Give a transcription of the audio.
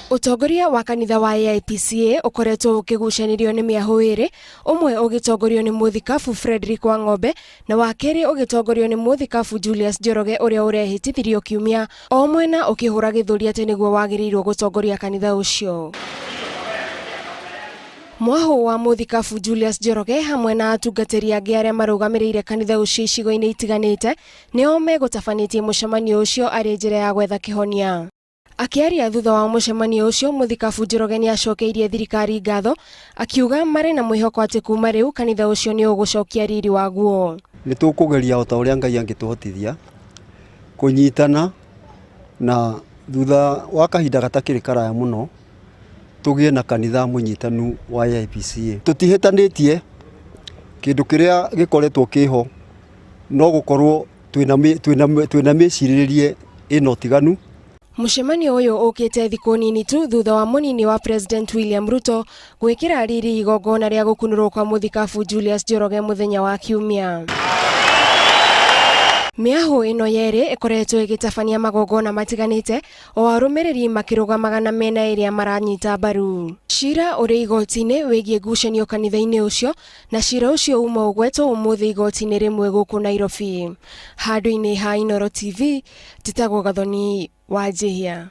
Ũtongoria wa kanitha wa AIPCA ũkoretwo ũkĩgucanĩrio nĩ mĩahũ ĩrĩ, ũmwe ũgĩtongorio nĩ mũthikabu Frederick Wang'ombe na wa kerĩ ũgĩtongorio nĩ mũthikabu Julius Njoroge ũrĩa ũrehĩtithirio kiumia, o mwena ũkĩhũra gĩthũri atĩ nĩguo wagĩrĩirwo gũtongoria kanitha ũcio. Mwahũ wa mũthikabu Julius Njoroge hamwe na atungatĩri angĩ arĩa marũgamĩrĩire kanitha ũcio icigo-inĩ itiganĩte nĩo megũtabanĩtie mũcemanio ũcio arĩ njĩra ya gwetha kĩhonia. Akĩaria thutha wa mũcemanio ũcio, mũthikabu Njoroge nĩ acokeirie thirikari ngatho akiuga marĩ na mwĩhoko atĩ kuma rĩu kanitha ũcio nĩ ũgũcokia riri waguo. Nĩ tũkũgeria o ta ũrĩa Ngai angĩtũhotithia kũnyitana na thutha wa kahinda gatakĩrĩ karaya mũno tũgĩe na kanitha mũnyitanu wa AIPCA. Tũtihĩtanĩtie, kĩndũ kĩrĩa gĩkoretwo kĩho no gũkorwo twĩna mĩcirĩrĩrie ĩna ũtiganu. Mũcemanio ũyũ ũkĩte thikũ nini tu thutha wa mũnini wa President William Ruto gwĩkĩra riri igongona rĩa gũkunũrwo kwa mũthikabu Julius Njoroge mũthenya wa Kiumia. Mĩahũ ĩno yerĩ ĩkoretwo ĩgĩtabania magongona matiganĩte o arũmĩrĩri makĩrũgamaga na mĩena ĩrĩa maranyita mbaru. Cira ũrĩ igoti-inĩ wĩgiĩ ngucanio kanitha-inĩ ũcio na cira ũcio uma ũgwetwo ũmũthĩ igoti-inĩ rĩmwe gũkũ Nairobi. Handũ-inĩ ha Inooro TV, njĩtagwo Gathoni wa Njihia.